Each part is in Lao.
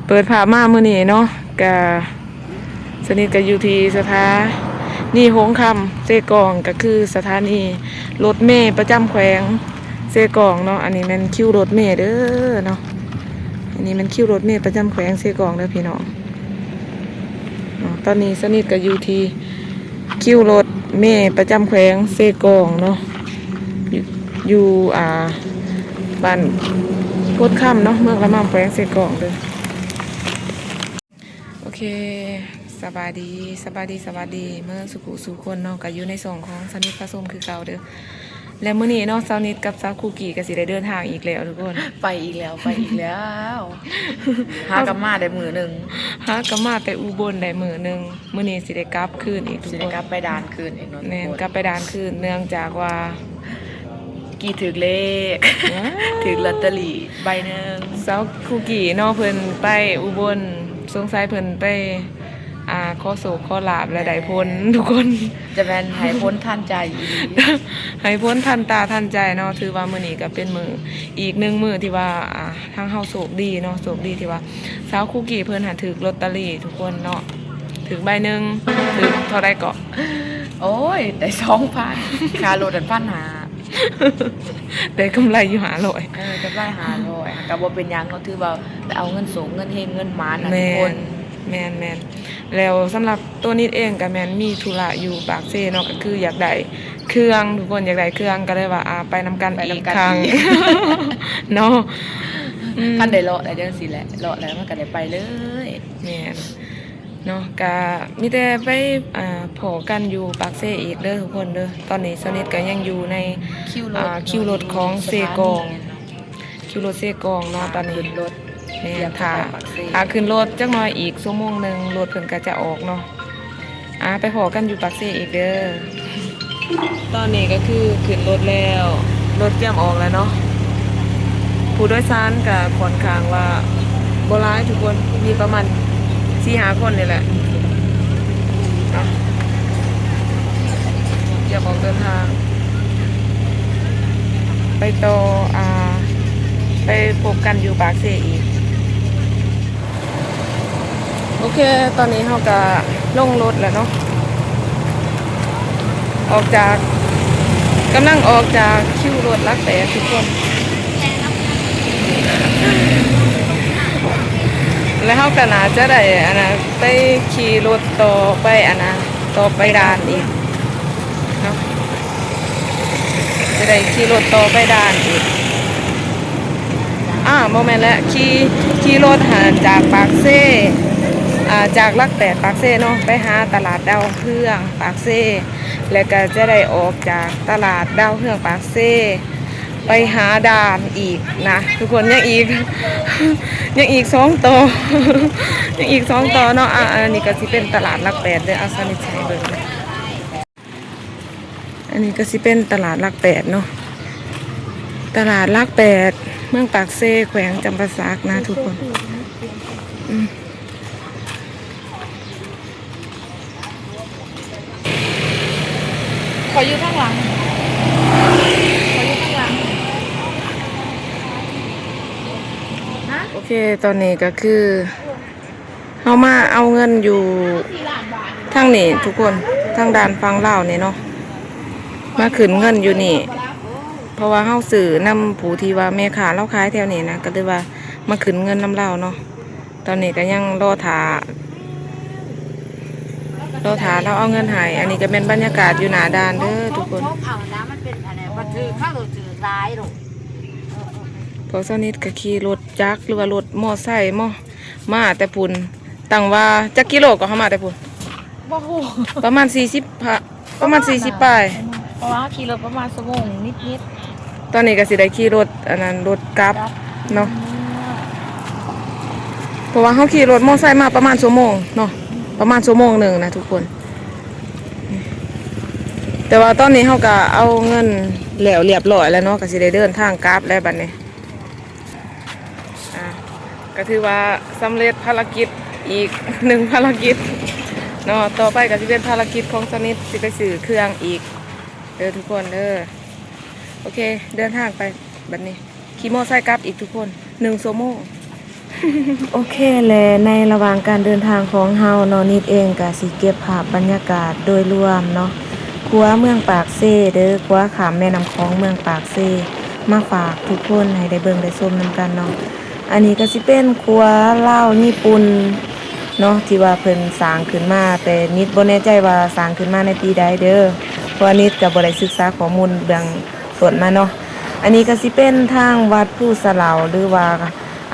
ເປີດພາບມາມື້ນີ້ເນາະ ກະສະນິດກະຢູ່ທີ່ສະຖານີຫົງຄຳເຊກອງ ກະຄືສະຖານີລົດເມປະຈຳແຂວງເຊກອງເນາະ. ອັນນີ້ແມ່ນຄິວລົດເມເດີເນາະ ອັນນີ້ແມ່ນຄິວລົດເມປະຈຳແຂວງເຊກອງເດີພີ່ນ້ອງເນາະ. ຕອນນີ້ສະນິດກະຢູ່ທີ່ ຄິວລົດເມປະຈຳແຂວງເຊກອງເນາະ ຢູ່ ຢູ່ ອ່າ ບ້ານໂພນຄຳເນາະ ເມືອງລະມຳ ແຂວງເຊກອງເດີ. ໂອເຄ ສະບາຍດີ ສະບາຍດີ ສະຫວັດດີເໝິດສູ່ຜູ້ສູ່ຄົນເນາະ ກະຢູ່ໃນຊ່ອງຂອງສະນິດພາຊົມຄືເກົ່າເດີ. ແລະ ມື້ນີ້ເນາະ ສາວນິດກັບສາວຄຸກກີ້ກະຊິໄດ້ເດີນທາງອີກແລ້ວທຸກຄົນ. ໄປອີກແລ້ວ ໄປອີກແລ້ວ ຫາກັບມາໄດ້ມື້ໜຶ່ງ ຫາກັບມາແຕ່ອຸບົນໄດ້ມື້ໜຶ່ງ ມື້ນີ້ຊິໄດ້ກັບຄືນອີກທຸກຄົນ ຊິໄດ້ກັບໄປດ່ານຄືນອີກເນາະ. ແມ່ນ ທຸກຄົນ ກັບໄປດ່ານຄືນ ເນື່ອງຈາກວ່າ ກີ້ຖືກເລກ ວ້າ ຖືກລອດເຕີຣີໃບໜຶ່ງ. ສາວຄຸກກີ້ເນາະ ເພິ່ນໄປອຸບົນ ສົງໄສເພິ່ນໄປ ອ່າ ຂໍໂຊກຂໍລາບ ແລະ ໄດ້ຜົນທຸກຄົນ ຈະແມ່ນໃຫ້ຜົນທັນໃຈອີ່ຫຼີ ໃຫ້ຜົນທັນຕາທັນໃຈເນາະ. ຖືວ່າມື້ນີ້ກະເປັນມື້ ອີກໜຶ່ງມື້ທີ່ວ່າ ອ່າ ທາງເຮົາໂຊກດີເນາະ ໂຊກດີທີ່ວ່າສາວຄຸກກີ້ເພິ່ນຫັ້ນຖືກລອດເຕີຣີທຸກຄົນເນາະ ຖືກໃບໜຶ່ງ ຖືກເທົ່າໃດເກາະ? ໂອ້ຍ ໄດ້ສອງພັນ ຄ່າລົດຫັ້ນພັນຫ້າ ໄດ້ກຳໄລຢູ່ຫ້າຮ້ອຍ. ເອີ ກຳໄລຫ້າຮ້ອຍ ກະບໍ່ເປັນຫຍັງເນາະ ຖືວ່າໄດ້ເອົາເງິນໂຊກເງິນເຮງເງິນໝານນະ ແມ່ນ ທຸກຄົນ. ແມ່ນໆ ແລ້ວສຳລັບໂຕນິດເອງກະແມ່ນມີທຸລະຢູ່ປາກເຊເນາະ ກະຄືຢາກໄດ້ເຄື່ອງ ທຸກຄົນຢາກໄດ້ເຄື່ອງ ກະເລີຍວ່າ ອ່າ ໄປນຳກັນ ໄປນຳກັນອີກຄັ້ງ ອີກ ເນາະ. ອືມ ຄັນໄດ້ເລາະແລ້ວຈັ່ງຊີ້ແຫຼະ ເລາະແລ້ວມັນກະໄດ້ໄປເລີຍ. ແມ່ນເນາະ ກະມີແຕ່ໄປ ອ່າ ພໍ້ກັນຢູ່ປາກເຊອີກເດີທຸກຄົນເດີ. ຕອນນີ້ສາວນິດກະຍັງຢູ່ໃນ ຄິວລົດ ອ່າ ເນາະ ຄິວລົດຂອງເຊກອງ ສະຖານີ ຄິວລົດເຊກອງເນາະ ຕອນນີ້ ຂຶ້ນລົດ ແມ່ນ ຖ້າ ຖ້າຂຶ້ນລົດຈັກໜ້ອຍອີກຊົ່ວໂມງໜຶ່ງ ລົດເພິ່ນກະຈະອອກເນາະ. ອ່າ ໄປພໍ້ກັນຢູ່ປາກເຊອີກເດີ. ຕອນນີ້ກະຄືຂຶ້ນລົດແລ້ວ ລົດກຽມອອກແລ້ວເນາະ. ຜູ້ໂດຍສານກະຂ້ອນຂ້າງວ່າບໍ່ຫຼາຍທຸກຄົນ ມີປະມານສີ່ຫ້າຄົນນີ້ແຫຼະ. ເອົາ ກຽມອອກເດີນທາງ ໄປຕໍ່ ອ່າ ໄປພົບກັນຢູ່ປາກເຊອີກ. ໂອເຄ ຕອນນີ້ເຮົາກະລົງລົດແລ້ວເນາະ ອອກຈາກ ກຳລັງອອກຈາກຄິວລົດຫຼັກແປດທຸກຄົນ ແລ້ວເຮົາກະໜ້າຈະໄດ້ ອັນນະ ໄປຂີ່ລົດຕໍ່ໄປ ອັນນະ ຕໍ່ໄປດ່ານອີກເນາະ ຈະໄດ້ຂີ່ລົດຕໍ່ໄປດ່ານອີກ. ອ້າ ບໍ່ແມ່ນແຫຼະ ຂີ່ ຂີ່ລົດຫັ້ນຈາກປາກເຊ ອ່າ ຈາກຫຼັກແປດປາກເຊເນາະ ໄປຫາຕະຫຼາດດາວເຮືອງປາກເຊ ແລ້ວກະຈະໄດ້ອອກຈາກຕະຫຼາດດາວເຮືອງປາກເຊ ໄປຫາດ່ານອີກນະທຸກຄົນ. ຍັງອີກ ຍັງອີກສອງຕໍ່ ຍັງອີກສອງຕໍ່ເນາະ. ອ່າ ອັນນີ້ກະຊິເປັນຕະຫຼາດຫຼັກແປດເດີ ອາ ສາວນິດໃຫ້ເບິ່ງ. ອັນນີ້ກະຊິເປັນຕະຫຼາດຫຼັກແປດເນາະ ຕະຫຼາດຫຼັກແປດ ເມືອງປາກເຊ ແຂວງຈຳປາສັກນະທຸກຄົນ. ອືມ ຂໍຢູ່ທາງຫຼັງ ຂໍຢູ່ທາງຫຼັງ. ໂອເຄ ຕອນນີ້ກະຄື ເຮົາມາເອົາເງິນຢູ່ທາງນີ້ທຸກຄົນ ທາງດ່ານຝັ່ງລາວນີ້ເນາະ ມາຂຶ້ນເງິນຢູ່ນີ້ ເພາະວ່າເຮົາຊື້ນຳຜູ້ທີ່ວ່າແມ່ຄ້າລາວຂາຍແຖວນີ້ນະ ກະເລີຍວ່າມາຂຶ້ນເງິນນຳລາວເນາະ. ຕອນນີ້ກະຍັງລໍຖ້າ ລໍຖ້າລາວເອົາເງິນໃຫ້. ອັນນີ້ກະແມ່ນບັນຍາກາດຢູ່ໜ້າດ່ານເດີທຸກຄົນ. ພວກສາວນິດກະຂີ່ລົດຈັກ ຫຼືວ່າລົດມໍໄຊ ມາ ມາແຕ່ພຸ້ນ ຕັ້ງວ່າຈັກກິໂລກໍເຮົາມາແຕ່ພຸ້ນ? ບໍ່ຮູ້ ປະມານສີ່ສິບ ປະມານສີ່ສິບປາຍ ເພາະວ່າເຮົາຂີ່ລົດປະມານຊົ່ວໂມງນິດໆ. ຕອນນີ້ກະຊິໄດ້ຂີ່ລົດ ອັນນັ້ນ ລົດກັບເນາະ ເພາະວ່າເຮົາຂີ່ລົດມໍໄຊມາປະມານຊົ່ວໂມງເນາະ ປະມານຊົ່ວໂມງໜຶ່ງນະທຸກຄົນ. ແຕ່ວ່າຕອນນີ້ເຮົາກະເອົາເງິນແລ້ວລຽບຮ້ອຍແລ້ວເນາະ ກະຊິໄດ້ເດີນທາງກັບແລ້ວບັດນີ້. ອ່າ ກະຖືວ່າສຳເລັດພາລະກິດອີກໜຶ່ງພາລະກິດເນາະ. ຕໍ່ໄປກະຊິເປັນພາລະກິດຂອງສາວນິດ ຊິໄປຊື້ເຄື່ອງອີກເດີທຸກຄົນເດີ. ໂອເຄ ເດີນທາງໄປບັດນີ້ ຂີ່ມໍໄຊກັບອີກທຸກຄົນ ໜຶ່ງຊົ່ວໂມງ. ໂອເຄ ແລະ ໃນລະຫວ່າງການເດີນທາງຂອງເຮົາເນາະ ນິດເອງກະຊິເກັບພາບບັນຍາກາດໂດຍລວມເນາະ ຂົວເມືອງປາກເຊເດີ ຂົວຂ້າມແມ່ນ້ຳຂອງເມືອງປາກເຊ ມາຝາກທຸກຄົນໃຫ້ໄດ້ເບິ່ງໄດ້ຊົມນຳກັນເນາະ. ອັນນີ້ກະຊິເປັນຂົວລາວຍີ່ປຸ່ນເນາະ ທີ່ວ່າເພິ່ນສ້າງຂຶ້ນມາ ແຕ່ນິດບໍ່ແນ່ໃຈວ່າສ້າງຂຶ້ນມາໃນປີໃດເດີ ເພາະວ່ານິດກະບໍ່ໄດ້ສຶກສາຂໍ້ມູນເບື້ອງຕົ້ນມາເນາະ. ອັນນີ້ກະຊິເປັນທາງວັດພູສະເຫຼົາ ຫຼືວ່າ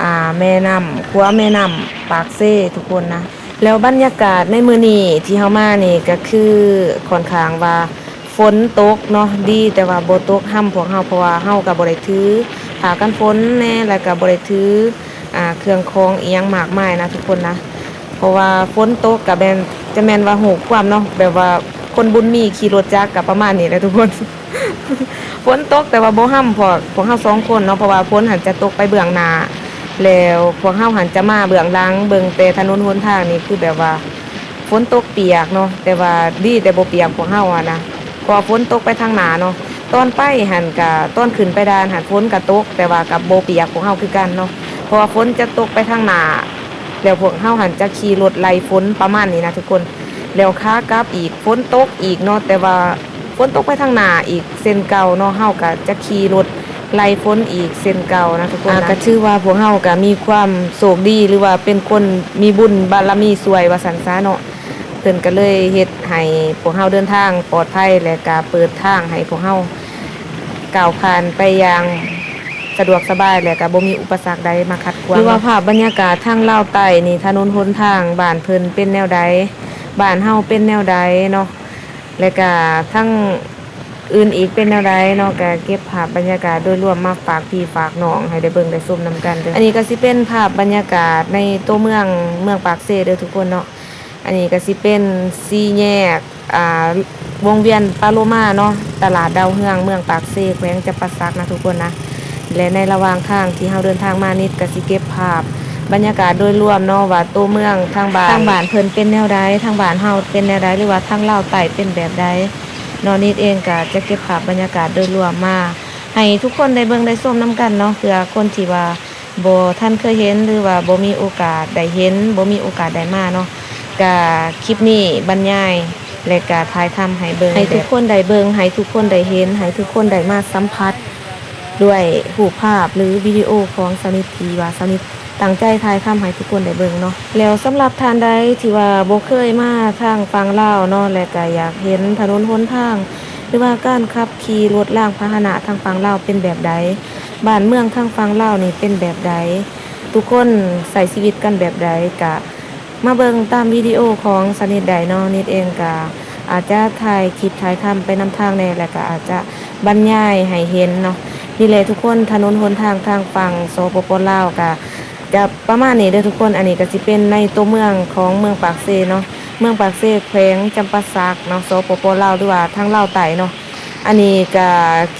ອ່າ ແມ່ນ້ຳ ຂົວແມ່ນ້ຳປາກເຊທຸກຄົນນະ. ແລ້ວບັນຍາກາດໃນມື້ນີ້ທີ່ເຮົາມານີ້ກະຄືຂ້ອນຂ້າງວ່າຝົນຕົກເນາະ ດີແຕ່ວ່າບໍ່ຕົກຮຳພວກເຮົາ ເພາະວ່າເຮົາກະບໍ່ໄດ້ຖືຜ້າກັນຝົນແດ່ ແລ້ວກະບໍ່ໄດ້ຖື ອ່າ ເຄື່ອງຂອງອີ່ຫຍັງມາກມາຍນະທຸກຄົນນະ ເພາະວ່າຝົນຕົກກະແມ່ນ ຈະແມ່ນວ່າຮູ້ຄວາມເນາະ ແບບວ່າຄົນບຸນມີຂີ່ລົດຈັກກະປະມານນີ້ແຫຼະທຸກຄົນ. ຝົນຕົກແຕ່ວ່າບໍ່ຮຳພວກ ພວກເຮົາສອງຄົນເນາະ ເພາະວ່າຝົນຫັ້ນຈະຕົກໄປເບື້ອງໜ້າ ແລ້ວພວກເຮົາຫັ້ນຈະມາເບື້ອງຫຼັງ ເບິ່ງແຕ່ຖະໜົນຫົນທາງນີ້ຄືແບບວ່າຝົນຕົກປຽກເນາະ ແຕ່ວ່າດີແຕ່ບໍ່ປຽກພວກເຮົາຫັ້ນນະ ເພາະວ່າຝົນຕົກໄປທາງໜ້າເນາະ. ຕອນໄປຫັ້ນກະ ຕອນຂຶ້ນໄປດ່ານຫັ້ນຝົນກະຕົກ ແຕ່ວ່າກະບໍ່ປຽກພວກເຮົາຄືກັນເນາະ ເພາະວ່າຝົນຈະຕົກໄປທາງໜ້າ ແລ້ວພວກເຮົາຫັ້ນຈະຂີ່ລົດໄລ່ຝົນປະມານນີ້ນະທຸກຄົນ. ແລ້ວຂາກັບອີກຝົນຕົກອີກເນາະ ແຕ່ວ່າຝົນຕົກໄປທາງໜ້າອີກເຊັ່ນເກົ່າເນາະ ເຮົາກະຈະຂີ່ລົດໄລ່ຝົນອີກເຊັ່ນເກົ່ານະທຸກຄົນນະ. ກະຖືວ່າພວກເຮົາກະມີຄວາມໂຊກດີ ຫຼືວ່າເປັນຄົນມີບຸນບາລະມີຊ່ວຍວ່າຊັ້ນຊະເນາະ ເພິ່ນກະເລີຍເຮັດໃຫ້ພວກເຮົາເດີນທາງປອດໄພ ແລະກະເປີດທາງໃຫ້ພວກເຮົາກ້າວຜ່ານໄປຢ່າງສະດວກສະບາຍ ແລະກະບໍ່ມີອຸປະສັກໃດມາຂັດຂວາງ. ຫຼືວ່າພາບບັນຍາກາດທາງລາວໃຕ້ນີ້ ຖະໜົນຫົນທາງບ້ານເພິ່ນເປັນແນວໃດ ບ້ານເຮົາເປັນແນວໃດເນາະ ແລະກະທາງ ອື່ນອີກເປັນແນວໃດເນາະ ກະເກັບພາບບັນຍາກາດໂດຍລວມມາຝາກພີ່ຝາກນ້ອງໃຫ້ໄດ້ເບິ່ງໄດ້ຊົມນຳກັນເດີ. ອັນນີ້ກະຊິເປັນພາບບັນຍາກາດໃນຕົວເມືອງ ເມືອງປາກເຊເດີທຸກຄົນເນາະ. ອັນນີ້ກະຊິເປັນສີ່ແຍກ ອ່າ ວົງວຽນປາໂລມາເນາະ ຕະຫຼາດດາວເຮືອງ ເມືອງປາກເຊ ແຂວງຈຳປາສັກນະທຸກຄົນນະ. ແລະໃນລະຫວ່າງທາງທີ່ເຮົາເດີນທາງມາ ນິດກະຊິເກັບພາບບັນຍາກາດໂດຍລວມເນາະ ວ່າຕົວເມືອງທາງບ້ານ ທາງບ້ານເພິ່ນເປັນແນວໃດ ທາງບ້ານເຮົາເປັນແນວໃດ ຫຼືວ່າທາງລາວໃຕ້ເປັນແບບໃດເນາະ. ນິດເອງກະຈະເກັບພາບບັນຍາກາດໂດຍລວມມາໃຫ້ທຸກຄົນໄດ້ເບິ່ງໄດ້ຊົມນຳກັນເນາະ ເພື່ອຄົນທີ່ວ່າບໍ່ທັນເຄີຍເຫັນ ຫຼືວ່າບໍ່ມີໂອກາດໄດ້ເຫັນ ບໍ່ມີໂອກາດໄດ້ມາເນາະ. ກະຄລິບນີ້ບັນຍາຍ ແລະກະຖ່າຍທຳໃຫ້ເບິ່ງ ໃຫ້ທຸກຄົນໄດ້ເບິ່ງ ໃຫ້ທຸກຄົນໄດ້ເຫັນ ໃຫ້ທຸກຄົນໄດ້ມາສຳຜັດ ດ້ວຍຮູບພາບ ຫຼື ວິດີໂອຂອງສາວນິດ ທີ່ວ່າສາວນິດຕັ້ງໃຈຖ່າຍທຳໃຫ້ທຸກຄົນໄດ້ເບິ່ງເນາະ. ແລ້ວສຳລັບທ່ານໃດທີ່ວ່າບໍ່ເຄີຍມາທາງຝັ່ງລາວເນາະ ແລະກະຢາກເຫັນຖະໜົນຫົນທາງ ຫຼືວ່າການຂັບຂີ່ລົດລາງພາຫະນະທາງຝັ່ງລາວເປັນແບບໃດ ບ້ານເມືອງທາງຝັ່ງລາວນີ້ເປັນແບບໃດ ທຸກຄົນໃຊ້ຊີວິດກັນແບບໃດ ກະ ມາເບິ່ງຕາມວິດີໂອຂອງສາວນິດໄດ້ເນາະ. ນິດເອງກະອາດຈະຖ່າຍຄລິບຖ່າຍທຳໄປນຳທາງແດ່ ແລະກະອາດຈະບັນຍາຍໃຫ້ເຫັນເນາະ. ນີ້ແຫຼະທຸກຄົນ ຖະໜົນຫົນທາງທາງຝັ່ງ ສປປ ລາວ ກະຈະປະມານນີ້ເດີທຸກຄົນ. ອັນນີ້ກະຊິເປັນໃນຕົວເມືອງຂອງເມືອງປາກເຊເນາະ ເມືອງປາກເຊ ແຂວງຈຳປາສັກເນາະ ສປປ ລາວ ຫຼືວ່າທາງລາວໃຕ້ເນາະ. ອັນນີ້ກະ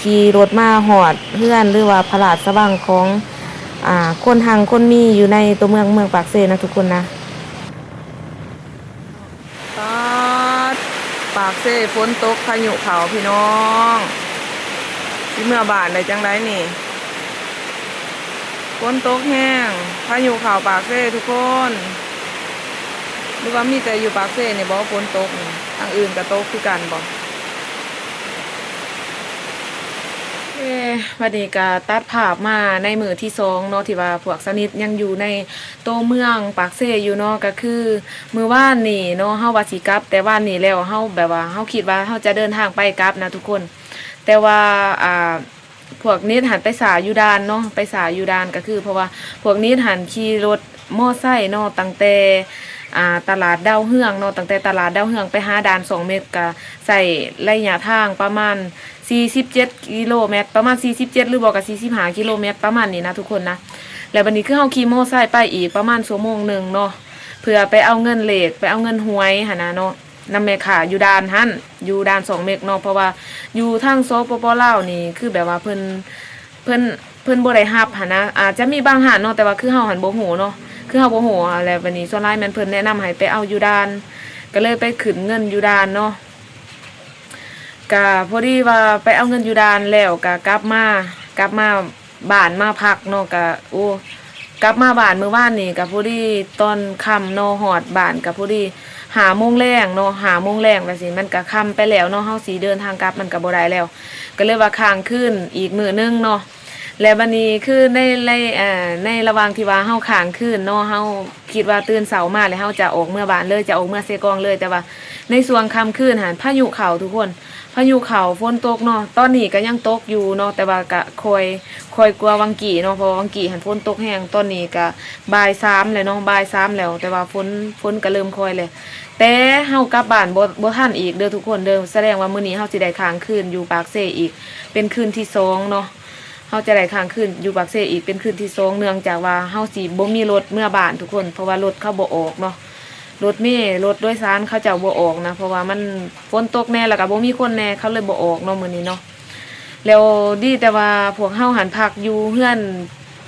ຂີ່ລົດມາຮອດເຮືອນ ຫຼືວ່າພະລາຊະວັງຂອງ ອ່າ ຄົນຮັ່ງຄົນມີຢູ່ໃນຕົວເມືອງ ເມືອງປາກເຊນະທຸກຄົນນະ. ປາດ ປາກເຊຝົນຕົກພາຍຸເຂົ້າພີ່ນ້ອງ ຊິເມືອບ້ານໄດ້ຈັ່ງໃດນີ້ ຝົນຕົກແຮງ ພາຍຸເຂົ້າປາກເຊທຸກຄົນ. ຫຼືວ່າມີແຕ່ຢູ່ປາກເຊນີ້ບໍ່ຝົນຕົກນີ້ ທາງອື່ນກະຕົກຄືກັນບໍ່? ເອ ບັດນີ້ກະຕັດພາບມາໃນມື້ທີສອງເນາະ ທີ່ວ່າພວກສາວນິດຍັງຢູ່ໃນໂຕເມືອງປາກເຊຢູ່ເນາະ. ກະຄືມື້ວານນີ້ເນາະ ເຮົາວ່າຊິກັບແຕ່ວານນີ້ແລ້ວ ເຮົາແບບວ່າເຮົາຄິດວ່າເຮົາຈະເດີນທາງໄປກັບນະທຸກຄົນ ແຕ່ວ່າ ອ່າ ພວກນິດຫັ້ນໄປຊ້າຢູ່ດ່ານເນາະ ໄປຊ້າຢູ່ດ່ານ ກະຄືເພາະວ່າພວກນິດຫັ້ນຂີ່ລົດມໍໄຊເນາະ ຕັ້ງແຕ່ ອ່າ ຕະຫຼາດດາວເຮືອງເນາະ ຕັ້ງແຕ່ຕະຫຼາດດາວເຮືອງໄປຫາດ່ານສອງເມັກ ກະໃຊ້ໄລຍະທາງປະມານ ສີ່ສິບເຈັດກິໂລແມັດ ປະມານ ສີ່ສິບເຈັດ ຫຼືບໍ່ກະ ສີ່ສິບຫ້າກິໂລແມັດ ປະມານນີ້ນະທຸກຄົນນະ. ແລ້ວບັດນີ້ຄືເຮົາຂີ່ມໍໄຊໄປອີກປະມານຊົ່ວໂມງໜຶ່ງເນາະ ເພື່ອໄປເອົາເງິນເລກ ໄປເອົາເງິນຫວຍຫັ້ນນະເນາະ ນຳແມ່ຄ້າຢູ່ດ່ານຫັ້ນ ຢູ່ດ່ານສອງເມັກເນາະ. ເພາະວ່າຢູ່ທາງ ສປປ ລາວນີ້ ຄືແບບວ່າເພິ່ນ ເພິ່ນ ເພິ່ນບໍ່ໄດ້ຮັບຫັ້ນນະ ອາດຈະມີບາງຮ້ານເນາະ ແຕ່ວ່າຄືເຮົາຫັ້ນບໍ່ຮູ້ເນາະ ຄືເຮົາບໍ່ຮູ້ ແລ້ວບັດນີ້ສ່ວນຫຼາຍແມ່ນເພິ່ນແນະນຳໃຫ້ໄປເອົາຢູ່ດ່ານ ກະເລີຍໄປຂຶ້ນເງິນຢູ່ດ່ານເນາະ. ກະພໍດີວ່າໄປເອົາເງິນຢູ່ດ່ານແລ້ວກະກັບມາ ກັບມາບ້ານມາພັກເນາະ ກະ ໂອ້ ກັບມາບ້ານມື້ວານນີ້ກໍພໍດີຕອນຄ່ຳເນາະ ຮອດບ້ານກໍພໍດີຫ້າໂມງແລງເນາະ ຫ້າໂມງແລງແບບຊີ້ ມັນກໍຄ່ຳໄປແລ້ວເນາະ ເຮົາຊິເດີນທາງກັບມັນກໍບໍ່ໄດ້ແລ້ວ ກໍເລີຍວ່າຄ້າງຄືນອີກມື້ໜຶ່ງເນາະ. ແລ້ວບັດນີ້ຄືໃນ ໃນ ເອີ ໃນລະຫວ່າງທີ່ວ່າເຮົາຄ້າງຄືນເນາະ ເຮົາຄິດວ່າຕື່ນເຊົ້າມາແລ້ວເຮົາຈະອອກເມືອບ້ານເລີຍ ຈະອອກເມືອເຊກອງເລີຍ ແຕ່ວ່າໃນຊ່ວງຄ່ຳຄືນຫັ້ນພາຍຸເຂົ້າທຸກຄົນ ພາຍຸເຂົ້າ ຝົນຕົກເນາະ ຕອນນີ້ກໍຍັງຕົກຢູ່ເນາະ ແຕ່ວ່າກະຄ່ອຍ ຄ່ອຍກວ່າຫວ່າງກີ້ເນາະ ເພາະວ່າຫວ່າງກີ້ຫັ້ນຝົນຕົກແຮງ ຕອນນີ້ກະບ່າຍສາມແລ້ວເນາະ ບ່າຍສາມແລ້ວ ແຕ່ວ່າຝົນ ຝົນກະເລີ່ມຄ່ອຍແລ້ວ ແຕ່ເຮົາກັບບ້ານບໍ່ ບໍ່ທັນອີກເດີທຸກຄົນເດີ ສະແດງວ່າມື້ນີ້ເຮົາຊິໄດ້ຄ້າງຄືນຢູ່ປາກເຊອີກເປັນຄືນທີສອງເນາະ ເຮົາຈະໄດ້ຄ້າງຄືນຢູ່ປາກເຊອີກເປັນຄືນທີສອງ ເນື່ອງຈາກວ່າເຮົາຊິບໍ່ມີລົດເມືອບ້ານທຸກຄົນ ເພາະວ່າລົດເຂົາບໍ່ອອກເນາະ ລົດເມ ລົດໂດຍສານເຂົາເຈົ້າບໍ່ອອກນະ ເພາະວ່າມັນຝົນຕົກແດ່ ແລ້ວກໍບໍ່ມີຄົນແດ່ ເຂົາເລີຍບໍ່ອອກເນາະມື້ນີ້ເນາະ. ແລ້ວດີແຕ່ວ່າພວກເຮົາຫັ້ນພັກຢູ່ເຮືອນ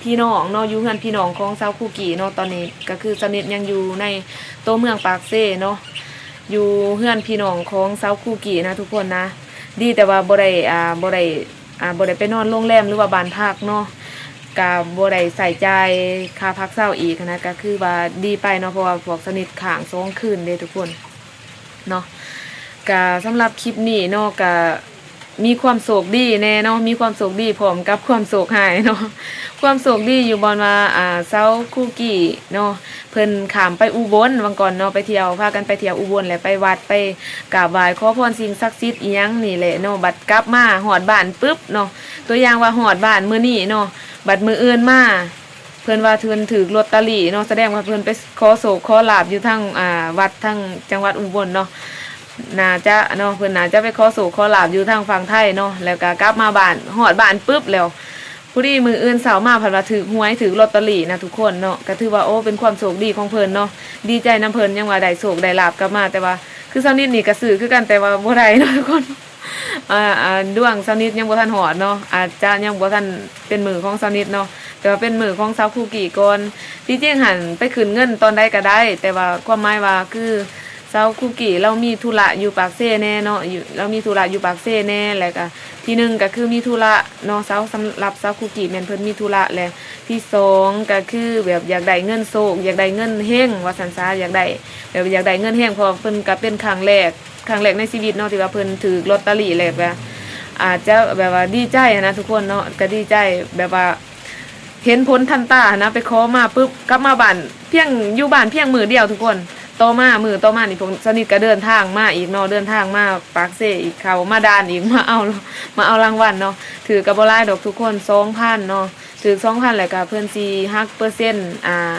ພີ່ນ້ອງເນາະ ຢູ່ເຮືອນພີ່ນ້ອງຂອງຊາວຄູກີ້ເນາະ ຕອນນີ້ກໍຄືສາວນິດຍັງຢູ່ໃນຕົວເມືອງປາກເຊເນາະ ຢູ່ເຮືອນພີ່ນ້ອງຂອງຊາວຄູກີ້ນະທຸກຄົນນະ ດີແຕ່ວ່າບໍ່ໄດ້ ອ່າ ບໍ່ໄດ້ ອ່າ ບໍ່ໄດ້ໄປນອນໂຮງແຮມ ຫຼືວ່າບ້ານພັກເນາະ ກະບໍ່ໄດ້ໃຊ້ຈ່າຍຄ່າພັກເຊົາອີກຫັ້ນນະ ກະຄືວ່າດີໄປເນາະ ເພາະວ່າພວກສາວນິດຄ້າງສອງຄືນເດ້ທຸກຄົນເນາະ. ກະສຳລັບຄລິບນີ້ເນາະ ກະມີຄວາມໂຊກດີແດ່ເນາະ ມີຄວາມໂຊກດີພ້ອມກັບຄວາມໂຊກຮ້າຍເນາະ ຄວາມໂຊກດີຢູ່ບ່ອນວ່າ ອ່າ ຊາວຄູກີ້ເນາະ ເພິ່ນຂ້າມໄປອຸບົນ ຫວ່າງກ່ອນເນາະ ໄປທ່ຽວ ພາກັນໄປທ່ຽວອຸບົນ ແລະໄປວັດ ໄປກາບໄຫວ້ຂໍພອນສິ່ງສັກສິດອີ່ຫຍັງນີ້ແຫຼະເນາະ ບັດກັບມາຮອດບ້ານປຶບເນາະ ຕົວຢ່າງວ່າຮອດບ້ານມື້ນີ້ເນາະ ບັດມື້ອື່ນມາ ເພິ່ນວ່າເພິ່ນຖືກລອດຕາຣີເນາະ ສະແດງວ່າເພິ່ນໄປຂໍໂຊກຂໍລາບຢູ່ທາງ ອ່າ ວັດທາງຈັງຫວັດອຸບົນເນາະ ໜ້າຈະເນາະ ເພິ່ນໜ້າຈະໄປຂໍໂຊກຂໍລາບຢູ່ທາງຝັ່ງໄທເນາະ ແລ້ວກະກັບມາບ້ານ ຮອດບ້ານປຶບແລ້ວ ພໍດີມື້ອື່ນເຊົ້າມາພັດວ່າຖືກຫວຍ ຖືກລອດຕາຣີນະທຸກຄົນເນາະ ກະຖືວ່າ ໂອ້ ເປັນຄວາມໂຊກດີຂອງເພິ່ນເນາະ ດີໃຈນຳເພິ່ນ ຍັງວ່າໄດ້ໂຊກໄດ້ລາບກັບມາ ແຕ່ວ່າຄືຊາວນິດນີ້ກະຊື້ຄືກັນ ແຕ່ວ່າບໍ່ໄດ້ເນາະທຸກຄົນ ອ່າ ອ່າ ດວງຊາວນິດຍັງບໍ່ທັນຮອດເນາະ ອາດຈະຍັງບໍ່ທັນເປັນມື້ຂອງຊາວນິດເນາະ ແຕ່ວ່າເປັນມື້ຂອງຊາວຄູກີ້ກ່ອນ ທີ່ຈິງຫັ້ນໄປຂຶ້ນເງິນຕອນໃດກໍໄດ້ ແຕ່ວ່າຄວາມໝາຍວ່າຄື ຊາວຄູກີ້ລາວມີທຸລະຢູ່ປາກເຊແດ່ເນາະ ຢູ່ ລາວມີທຸລະຢູ່ປາກເຊແດ່ ແລ້ວກະທີໜຶ່ງກະຄືມີທຸລະເນາະ ຊາວ ສຳລັບຊາວຄູກີ້ແມ່ນເພິ່ນມີທຸລະ ແລະທີສອງກະຄືແບບຢາກໄດ້ເງິນໂຊກ ຢາກໄດ້ເງິນເຮັງວ່າຊັ້ນຊະ ຢາກໄດ້ ແບບຢາກໄດ້ເງິນເຮັງ ເພາະວ່າເພິ່ນກະເປັນຄັ້ງແລກ ຄັ້ງແລກໃນຊີວິດເນາະ ທີ່ວ່າເພິ່ນຖືກລອດຕາຣີ ແລ້ວກະອາດຈະແບບວ່າດີໃຈຫັ້ນນະທຸກຄົນເນາະ ກະດີໃຈແບບວ່າ ເຫັນຜົນທັນຕາຫັ້ນນະ ໄປຂໍມາປຶບ ກັບມາບ້ານພຽງ ຢູ່ບ້ານພຽງມື້ດຽວທຸກຄົນ ຕໍ່ມາ ມື້ຕໍ່ມານີ້ ພວກສາວນິດກໍເດີນທາງມາອີກເນາະ ເດີນທາງມາປາກເຊອີກ ເຂົ້າມາດ່ານອີກ ມາເອົາ ມາເອົາລາງວັນເນາະ ຖືກກໍບໍ່ຫຼາຍດອກທຸກຄົນ ສອງພັນເນາະ ຖືກສອງພັນ ແລ້ວກໍເພິ່ນຊິຫັກເປີເຊັນ ອ່າ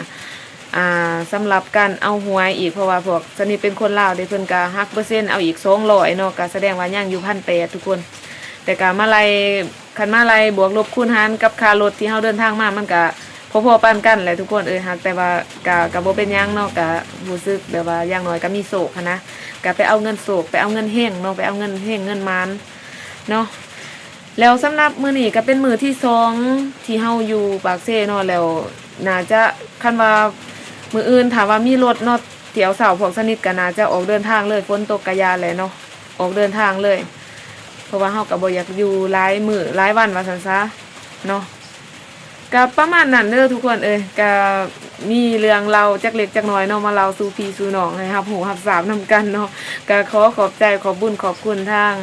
ອ່າ ສຳລັບການເອົາຫວຍອີກ ເພາະວ່າພວກສາວນິດເປັນຄົນລາວເດ້ ເພິ່ນກໍຫັກເປີເຊັນເອົາອີກສອງຮ້ອຍເນາະ ກໍສະແດງວ່າຍັງຢູ່ພັນແປດທຸກຄົນ ແຕ່ກໍມາໄລ່ ຄັນມາໄລ່ບວກລົບຄູນຫານກັບຄ່າລົດທີ່ເຮົາເດີນທາງມາ ມັນກະພໍໆປານກັນແຫຼະທຸກຄົນເອີຍ ຫາກແຕ່ວ່າກະ ກະບໍ່ເປັນຫຍັງເນາະ ກະຮູ້ສຶກແບບວ່າຢ່າງໜ້ອຍກະມີໂຊກຫັ້ນນະ ກະໄປເອົາເງິນໂຊກ ໄປເອົາເງິນເຮັງເນາະ ໄປເອົາເງິນເຮັງເງິນໝານເນາະ. ແລ້ວສຳລັບມື້ນີ້ກະເປັນມື້ທີສອງທີ່ເຮົາຢູ່ປາກເຊເນາະ ແລ້ວໜ້າຈະ ຄັນວ່າມື້ອື່ນຖ້າວ່າມີລົດເນາະ ຖ້ຽວເຊົ້າ ພວກສາວນິດກະໜ້າຈະອອກເດີນທາງເລີຍ ຝົນຕົກກະຢ່າແຫຼະເນາະ ອອກເດີນທາງເລີຍ ເພາະວ່າເຮົາກໍບໍ່ຢາກຢູ່ຫຼາຍມື້ຫຼາຍວັນວ່າຊັ້ນຊະເນາະ. ກໍປະມານນັ້ນເດີທຸກຄົນເອີຍ ກໍມີເລື່ອງເລົ່າຈັກເລັກຈັກນ້ອຍເນາະ ມາເລົ່າສູ່ພີ່ສູ່ນ້ອງໃຫ້ຮັບຮູ້ຮັບຊາບນຳກັນເນາະ. ກໍຂໍຂອບໃຈຂອບບຸນຂອບຄຸນທາງ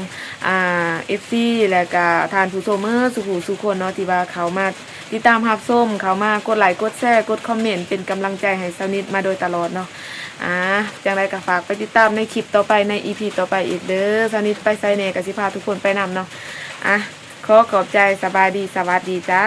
ອ່າ ເອັຟຊີ ແລະກະທ່ານຜູ້ຊົມເໝິດສູ່ຜູ້ສູ່ຄົນເນາະ ທີ່ວ່າເຂົ້າມາຕິດຕາມຮັບຊົມ ເຂົ້າມາກົດໄລກົດແຊ ກົດຄອມເມັນ ເປັນກຳລັງໃຈໃຫ້ສາວນິດມາໂດຍຕະຫຼອດເນາະ. ອ່າ ຈັ່ງໃດກໍຝາກໄປຕິດຕາມໃນຄລິບຕໍ່ໄປ ໃນອີພີຕໍ່ໄປອີກເດີ. ສາວນິດໄປໃສແດ່ກໍຊິພາທຸກຄົນໄປນຳເນາະ. ອ່າ ຂໍຂອບໃຈ ສະບາຍດີ ສະຫວັດດີຈ້າ.